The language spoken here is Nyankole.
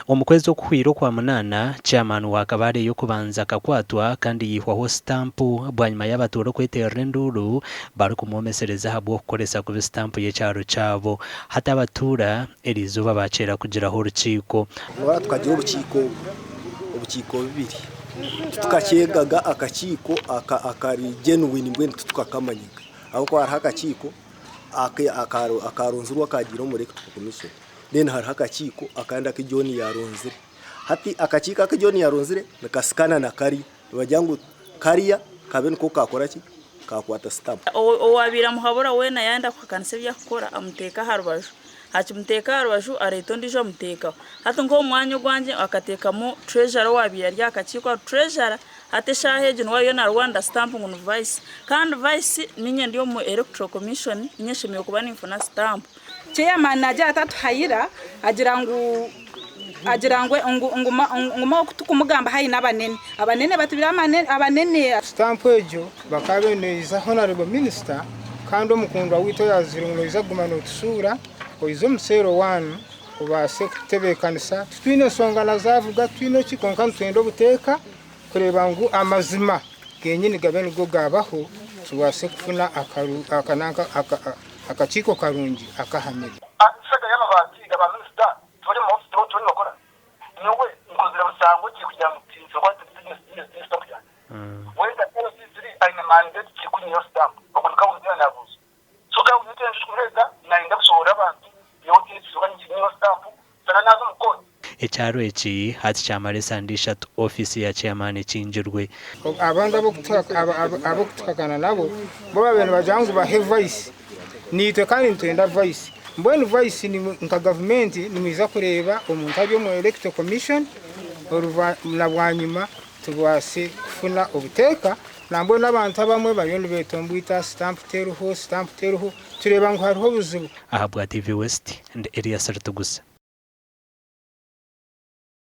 Omu kwezi okuhweire Okwamunaana, Chairman wa Kabale ey'okubanza akakwatwa kandi yaihwaho sitampu bwanyima y'abatuura okweteerera enduuru barikumwomesereza ahabw'okukoresa kubi sitampu y'ekyaro kyabo. Hati abatuura eriizooba baakyera kugiraho orukiiko. Noora tukagira obukiiko obukiiko bubiri titukakyegaga akakiiko aka akari genuine mbwenu titukakamanyaga ahabw'okuba hariho akakiiko akaaronzirwe akaagiire omu electoral commission then hariho akakiiko akandi aku John yaaronzire. Hati akakiiko aku John yaaronzire nikasikana na kariya, nibagira ngu kariya kabe niko kaakora ki? Kaakwata sitampu. Owaabaire amuhabura weena yaayenda kuhakanisa ebi arikukora amuteeka aha rubaju. Akimuteeka aha rubaju areeta ondiijo amuteekaho. Hati nk'omu mwanya ogwangye akateekamu treasurer owaabaire ari aha kakiiko ako. Treasurer hati eshaaha egi niwe ariyo naarwanira sitampu ngu ni vice. Kandi vice niinye ndi omu electoral commission niinye nshemereire kuba ninfuna sitampu. Chairman naagira ati atuhayira agira ngu agira ngu ngu ngu oku tukumugamba haine abanene abanene batubire abanene. Sitampu egyo bakaba baine neija Honourable Minister kandi omukundwa waitu oyazire ngu noija kuguma notusuura oije omu cell one obaase kututebekanisa titwine nshonga na zavuga titwine ki kwonka nitwenda obuteeka kureeba ngu amazima genyini gabe nigo gabaho tubaase kufuna aka aka Akakiiko karungi akahamire. Enshaga y'amabaati ga ba minisita tibari omu maofiisi tibariyo nibakora. Nyowe nkozire musango ki kugira ngu tinsobola tinyine stamp yangye? Wenda LC3 aine mandate ki kunyihaho stamp? Ogwo ni Kawundi nabuuza. So Kawundi ekyo ekirikumureta nayenda kushoboorora abantu nyowe tihaine ekisoboka ninyihaho stamp sana naaza omu kooti. Ekyaro eki hati kyamara esande ishatu ofiisi ya chairman ekingirwe. Abandi ab'okutuhakana nabo bo baabaire nibagira ngu bahe vice, naitwe kandi nitwenda vice. Mbwenu vice nka gavumenti nimwija kureeba omuntu ari omu Electoral Commission na bwanyima tubaase kufuna obuteeka. Nambwenu abantu abamwe bariyo nibetomboita sitampu teriho, sitampu teriho, tureeba ngu hariho obuzibu. Ahabwa TV West, ndi Elias Rutigusa.